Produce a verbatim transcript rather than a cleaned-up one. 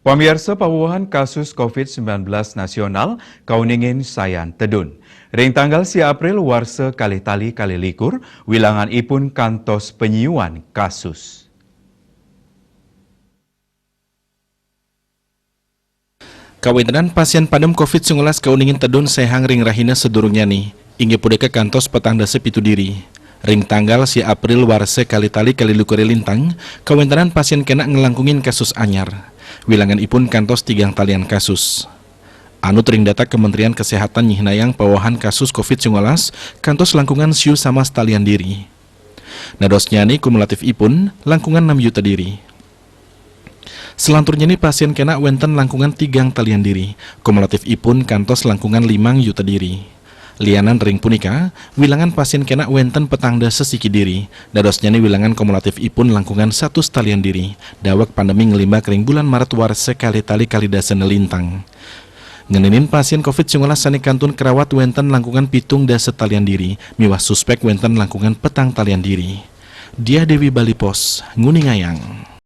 Pamiarsa, pawowohan kasus covid sembilan belas nasional kauningin sayan tedun. Ring tanggal sia April warsa kalih tali kalih likur, wilangan ipun kantos panyiuan kasus. Kawéntenan pasien padem covid sembilan belas kauningin tedun séhang ring rahina sadurungnyané, inggih punika kantos petang dasa pitu diri. Ring tanggal sia April warsa kalih tali kalih likur lintang, kawéntenan pasien kénak nglangkungin kasus anyar. Wilangan ipun kantos tigang talian kasus. Anut ring data Kementerian Kesehatan nyihnayang pawowohan kasus covid sembilan belas kantos langkungan siu samas talian diri. Dadosnyané kumulatif ipun langkungan enam yuta diri. Selanturnyané pasien kénak wénten langkungan tigang talian diri, kumulatif ipun kantos langkungan limang yuta diri. Lianan ring punika, wilangan pasien kénak wénten petang dasa siki diri, dadosnyané wilangan kumulatif ipun langkungan satus talian diri, daweg pandemi nglimbak ring bulan Maret warsa kalih tali kalih dasa lintang. Ngeninin pasien covid sembilan belas sané kantun karawat wénten langkungan pitung dasa talian diri, miwah suspék wénten langkungan petang talian diri. Diah Dewi, Bali Post, nguningayang.